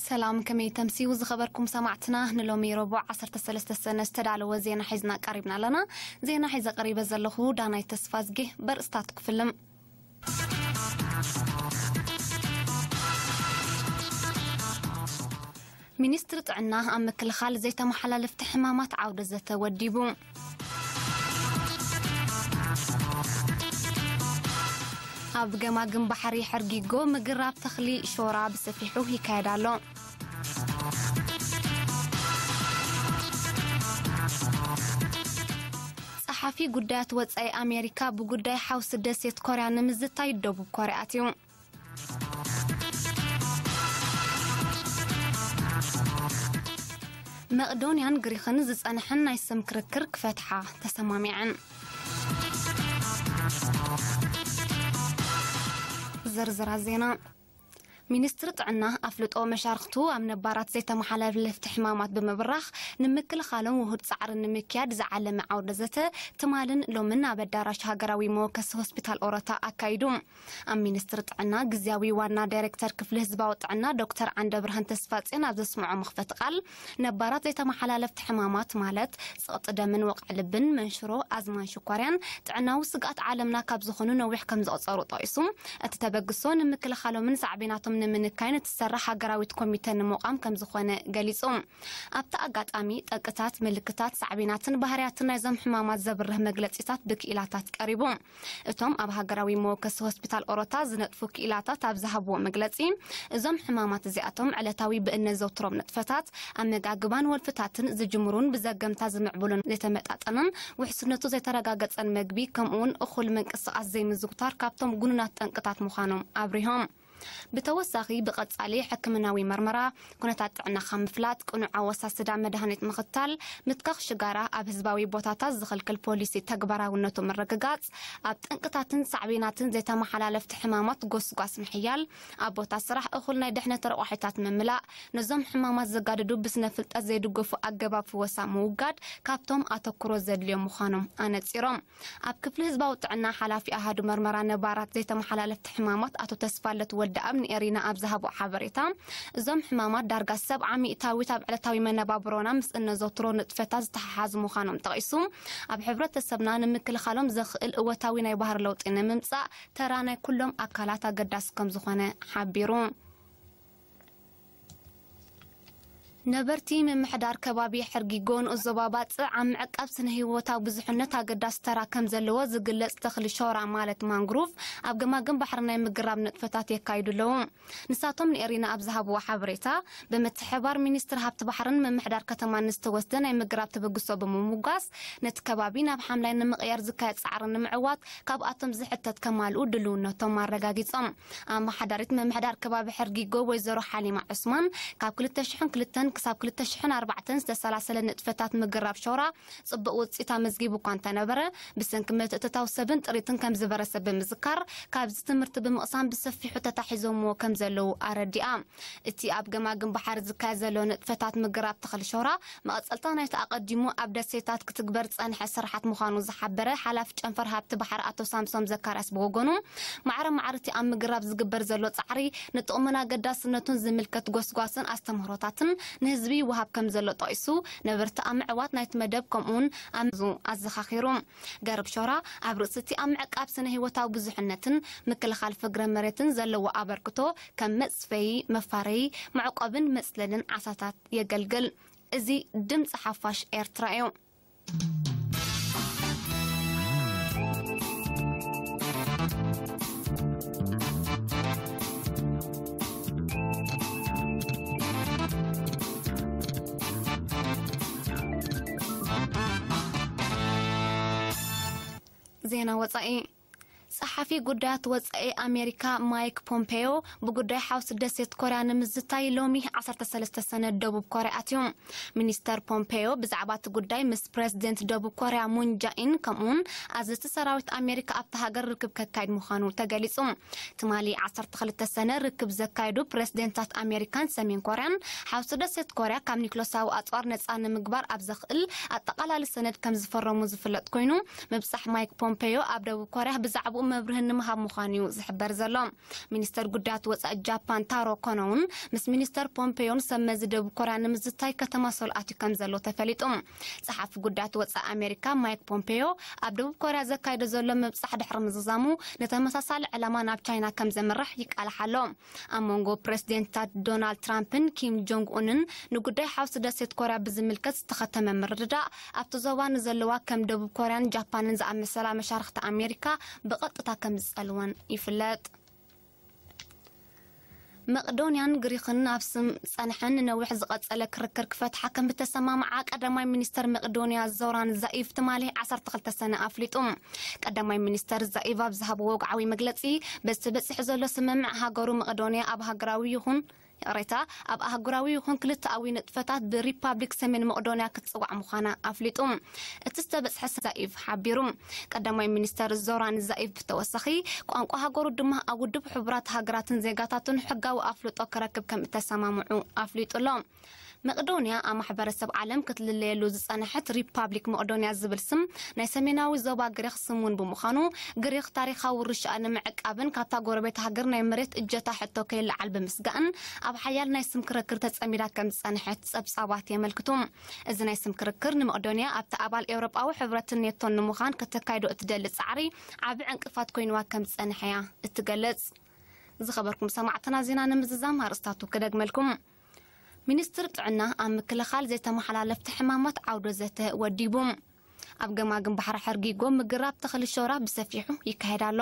ሰላም፣ ከመይ ተምስዩ ዝኸበርኩም ሰማዕትና? ንሎሚ ረቡዕ ዓሰርተ ሰለስተ ሰነ ዝተዳለወ ዜና ሒዝና ቀሪብና ኣለና። ዜና ሒዘ ቀሪበ ዘለኹ ዳናይ ተስፋዝጌ። በርእስታት ክፍልም። ሚኒስትሪ ጥዕና ኣብ ምክልኻል ዘይተመሓላለፍቲ ሕማማት ዓውደ ዘተ ወዲቡ። ኣብ ገማግም ባሕሪ ሕርጊጎ ምግራብ ተኽሊ ሾራ ብሰፊሑ ይካየድ ኣሎ። ጸሓፊ ጉዳያት ወጻኢ ኣሜሪካ ብጉዳይ ሓውሲ ደሴት ኮርያ ንምዝታይ ደቡብ ኮርያ ኣትዩ። መቕዶንያን ግሪኽን ዝጸንሐን ናይ ስም ክርክር ክፈትሓ ተሰማሚዐን። ዝርዝራት ዜና። ሚኒስትሪ ጥዕና ኣፍልጦ መሻርክቱ ኣብ ነባራት ዘይተመሓላለፍቲ ሕማማት ብምብራኽ ንምክልኻሎም ውሁድ ጻዕሪ ንምክያድ ዝዓለመ ዓውደ ዘተ ትማልን ሎምን ኣብ ኣዳራሽ ሃገራዊ መወከሲ ሆስፒታል ኦሮታ ኣካይዱ። ኣብ ሚኒስትሪ ጥዕና ግዝያዊ ዋና ዳይሬክተር ክፍሊ ህዝባዊ ጥዕና ዶክተር ዓንደብርሃን ተስፋጽዮን ኣብ ዘስምዖ መኽፈቲ ቃል፣ ነባራት ዘይተመሓላለፍቲ ሕማማት ማለት ጽቕጢ ደምን ወቕዒ ልብን፣ መንሽሮ፣ ኣዝማን ሽኮርያን ጥዕናዊ ስግኣት ዓለምና ካብ ዝኾኑ ነዊሕ ከም ዘቑጸሩ ጠቒሱ፣ እቲ ተበግሶ ንምክልኻሎምን ሳዕቤናቶም ንምንካይን እትሰርሕ ሃገራዊት ኮሚተ ንምቋም ከም ዝኾነ ገሊጹ። ኣብቲ ኣጋጣሚ ጠንቅታት፣ ምልክታት፣ ሳዕቤናትን ባህርያትን ናይዞም ሕማማት ዘብርህ መግለጺታት ብክኢላታት ቀሪቡ። እቶም ኣብ ሃገራዊ መወከሲ ሆስፒታል ኦሮታ ዝነጥፉ ክኢላታት ኣብ ዝሃብዎ መግለጺ፣ እዞም ሕማማት እዚኣቶም ዕለታዊ ብእነዘውትሮም ንጥፈታት፣ ኣመጋግባን ወልፍታትን ዝጅምሩን ብዘገምታ ዝምዕብሉን ዘይተመጣጠነን ውሕስነቱ ዘይተረጋገጸን መግቢ፣ ከምኡውን እኹል ምንቅስቓስ ዘይምዝውታር ካብቶም ጉኑናት ጠንቅታት ምዃኖም ኣብሪሆም። ብተወሳኺ ብቐጻሊ ሕክምናዊ መርመራ፣ ኩነታት ጥዕናኻ ምፍላጥ፣ ቅኑዕ ኣወሳስዳ መድሃኒት ምኽታል፣ ምትካኽ ሽጋራ፣ ኣብ ህዝባዊ ቦታታት ዝኽልክል ፖሊሲ ተግባራውነቱ ምርግጋጽ፣ ኣብ ጠንቅታትን ሳዕቤናትን ዘይተመሓላለፍቲ ሕማማት ጎስጓስ ምሕያል፣ ኣብ ቦታ ስራሕ እኹል ናይ ድሕነት ረቋሒታት ምምላእ፣ ነዞም ሕማማት ዘጋድዱ ብስነ ፍልጠት ዘይድገፉ ኣገባብ ፍወሳ ምውጋድ ካብቶም ኣተኩሮ ዘድልዮም ምዃኖም ኣነጺሮም። ኣብ ክፍሊ ህዝባዊ ጥዕና ሓላፊ ኣሃዱ መርመራ ነባራት ዘይተመሓላለፍቲ ሕማማት ኣቶ ተስፋለት ወልደኣብ ንኤሪና ኣብ ዝሃቦ ሓበሬታ፣ እዞም ሕማማት ዳርጋ ሰብዓ ሚእታዊት ኣብ ዕለታዊ መነባብሮና ምስ እነዘውትሮ ንጥፈታት ዝተሓሓዙ ምዃኖም ጠቒሱ፣ ኣብ ሕብረተሰብና ንምክልኻሎም ዘኽእል እወታዊ ናይ ባህሪ ለውጢ ንምምጻእ ተራ ናይ ኩሎም ኣካላት ኣገዳሲ ከም ዝኾነ ሓቢሩ። ነበርቲ ምምሕዳር ከባቢ ሕርጊጎ ንኡስ ዞባ ባጽዕ ኣብ ምዕቃብ ስነ ህይወታዊ ብዙሕነት ኣገዳሲ ተራ ከም ዘለዎ ዝግለጽ ተኽሊ ሾራ ማለት ማንግሩቭ ኣብ ገማግም ባሕሪ ናይ ምግራብ ንጥፈታት የካይዱ ኣለዉ። ንሳቶም ንኤሪና ኣብ ዝሃብዎ ሓበሬታ፣ ብምትሕብባር ሚኒስትሪ ሃብቲ ባሕርን ምምሕዳር ከተማን ዝተወስደ ናይ ምግራብ ተበግሶ ብምምጓስ፣ ነቲ ከባቢ ናብ ሓምላይ ንምቕያር ዝካየድ ጻዕሪ ንምዕዋት ካብኣቶም ዝሕተት ከማልኡ ድልውነቶም ኣረጋጊጾም። ኣመሓዳሪት ምምሕዳር ከባቢ ሕርጊጎ ወይዘሮ ሓሊማ ዑስማን፣ ካብ ክልተ ሽሕን ክልተን ክሳብ ክልተ ሽሕን ኣርባዕተን ዝተሰላሰለ ንጥፈታት ምግራብ ሾራ ጽቡቕ ውጽኢት ኣመዝጊቡ እኳ እንተነበረ፣ ብሰንኪ ምትእትታው ሰብን ጥሪትን ከም ዝበረሰ ብምዝካር፣ ካብዚ ትምህርቲ ብምቕሳም ብሰፊሑ ተታሒዞምዎ ከም ዘለዉ ኣረዲኣ። እቲ ኣብ ገማግም ባሕሪ ዝካየድ ዘሎ ንጥፈታት ምግራብ ተኽሊ ሾራ፣ መቐጸልታ ናይቲ ኣቐዲሙ ኣብ ደሴታት ክትግበር ዝጸንሐ ስራሓት ምዃኑ ዝሓበረ ሓላፊ ጨንፈር ሃብቲ ባሕሪ ኣቶ ሳምሶም ዘካርያስ ብወገኑ፣ ማዕረ ማዕረ እቲ ኣብ ምግራብ ዝግበር ዘሎ ጻዕሪ ንጥቕሙን ኣገዳስነቱን ዝምልከት ጎስጓስን ኣስተምህሮታትን ንህዝቢ ይወሃብ ከም ዘሎ ጠቒሱ፣ ነበርቲ ኣብ ምዕዋት ናይቲ መደብ ከምኡውን ኣብ ኣዘኻኺሩ። ገርብ ሾራ ኣብ ርእሲ እቲ ኣብ ምዕቃብ ስነ ህይወታዊ ብዙሕነትን ምክልኻል ፍግረ መሬትን ዘለዎ ኣበርክቶ ከም መጽፈዪ፣ መፋረዪ፣ መዕቆብን መጽለልን ዓሳታት የገልግል። እዚ ድምጺ ሓፋሽ ኤርትራ እዩ። ዜና ወጻኢ። ጸሓፊ ጉዳያት ወጻኢ ኣሜሪካ ማይክ ፖምፔዮ ብጉዳይ ሓውሲ ደሴት ኮርያ ንምዝታይ ሎሚ ዓሰርተ ሰለስተ ሰነ ደቡብ ኮርያ ኣትዩ። ሚኒስተር ፖምፔዮ ብዛዕባ እቲ ጉዳይ ምስ ፕረዚደንት ደቡብ ኮርያ ሙን ጃኢን ከምኡውን ኣዘዝቲ ሰራዊት ኣሜሪካ ኣብታ ሃገር ርክብ ከካይድ ምዃኑ ተገሊጹ። ትማሊ ዓሰርተ ክልተ ሰነ ርክብ ዘካየዱ ፕረዚደንታት ኣሜሪካን ሰሜን ኮርያን ሓውሲ ደሴት ኮርያ ካብ ኒክሎሳዊ ኣጽዋር ነጻ ንምግባር ኣብ ዘኽእል ኣጠቓላሊ ሰነድ ከም ዝፈረሙ ዝፍለጥ ኮይኑ፣ ምብጻሕ ማይክ ፖምፔዮ ኣብ ደቡብ ኮርያ ብዛዕባኡ ብርህ ንምሃብ ምዃኑ እዩ ዝሕበር ዘሎ። ሚኒስተር ጉዳያት ወጻኢ ጃፓን ታሮ ኮኖ እውን ምስ ሚኒስተር ፖምፔዮን ሰብ መዚ ደቡብ ኮርያ ንምዝታይ ከተማ ሶል ኣትዩ ከም ዘሎ ተፈሊጡ። ጸሓፊ ጉዳያት ወጻኢ ኣሜሪካ ማይክ ፖምፔዮ ኣብ ደቡብ ኮርያ ዘካይዶ ዘሎ ምብጻሕ ድሕሪ ምዝዛሙ፣ ንተመሳሳሊ ዕላማ ናብ ቻይና ከም ዘምርሕ ይቃላሕ ኣሎ። ኣብ መንጎ ፕረዚደንትታት ዶናልድ ትራምፕን ኪም ጆንግ ኡንን ንጉዳይ ሓውሲ ደሴት ኮርያ ብዝምልከት ዝተኸተመ ምርድዳእ፣ ኣብቲ ዞባ ንዘለዋ ከም ደቡብ ኮርያን ጃፓንን ዝኣመሰላ መሻርኽቲ ኣሜሪካ ብቐጥታ ከም ዝጸልወን ይፍለጥ። መቕዶንያን ግሪኽን ኣብ ስም ጸንሐን ንነዊሕ ዝቐጸለ ክርክር ክፈትሓ ከም ዝተሰማምዓ ቀዳማይ ሚኒስተር መቕዶንያ ዞራን ዛኢፍ ትማሊ ዓሰርተ ክልተ ሰነ ኣፍሊጡ። ቀዳማይ ሚኒስተር ዛኢፍ ኣብ ዝሃብዎ ወግዓዊ መግለጺ፣ በዚ ተበጺሑ ዘሎ ስምምዕ ሃገሩ መቕዶንያ ኣብ ሃገራዊ ይኹን ይቕሬታ፣ ኣብ ኣህጉራዊ ይኹን ክልተኣዊ ንጥፈታት ብሪፓብሊክ ሰሜን መቕዶንያ ክትጽዋዕ ምዃና ኣፍሊጡ። እቲ ዝተበጽሐ ዛኢፍ ሓቢሩ። ቀዳማይ ሚኒስተር ዞራን ዛኢፍ ብተወሳኺ፣ ቋንቋ ሃገሩ ድማ ኣብ ውድብ ሕቡራት ሃገራትን ዜጋታቱን ሕጋዊ ኣፍልጦ ክረክብ ከም እተሰማምዑ ኣፍሊጡ ኣሎ። መቕዶንያ ኣብ ማሕበረሰብ ዓለም ክትልለየሉ ዝጸንሐት ሪፓብሊክ መቕዶንያ ዝብል ስም ናይ ሰሜናዊ ዞባ ግሪኽ ስም እውን ብምዃኑ፣ ግሪኽ ታሪኻዊ ውርሻኣ ንምዕቃብን ካብታ ጎረቤት ሃገር ናይ መሬት እጀታ ሕቶ ከይለዓል ብምስጋእን ኣብ ሓያል ናይ ስም ክርክር ተጸሚዳ ከም ዝጸንሐት ጸብጻባት የመልክቱ። እዚ ናይ ስም ክርክር ንመቕዶንያ ኣብቲ ኣባል ኤውሮጳዊ ሕብረትን ኔቶን ንምዃን ከተካይዶ እትደሊ ጻዕሪ ዓቢ ዕንቅፋት ኮይንዋ ከም ዝጸንሐ እያ እትገልጽ። ዝኸበርኩም ሰማዕትና፣ ዜና ንምዝዛም ኣርእስታቱ ክደግመልኩም። ሚኒስትር ጥዕና ኣብ ምክልኻል ዘይተመሓላለፍቲ ሕማማት ዓውደ ዘተ ወዲቡ። ኣብ ገማግም ባሕሪ ሕርጊጎ ምግራብ ተኽሊ ሾራ ብሰፊሑ ይካየድ ኣሎ።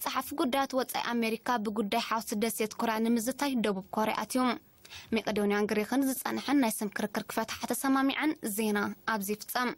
ጸሓፊ ጉዳያት ወጻኢ ኣሜሪካ ብጉዳይ ሓውሲ ደሴት ኮርያ ንምዝታይ ደቡብ ኮርያ ኣትዩ። መቄዶንያን ግሪኽን ዝጸንሐን ናይ ስም ክርክር ክፈትሓ ተሰማሚዐን። ዜና ኣብዚ ይፍጸም።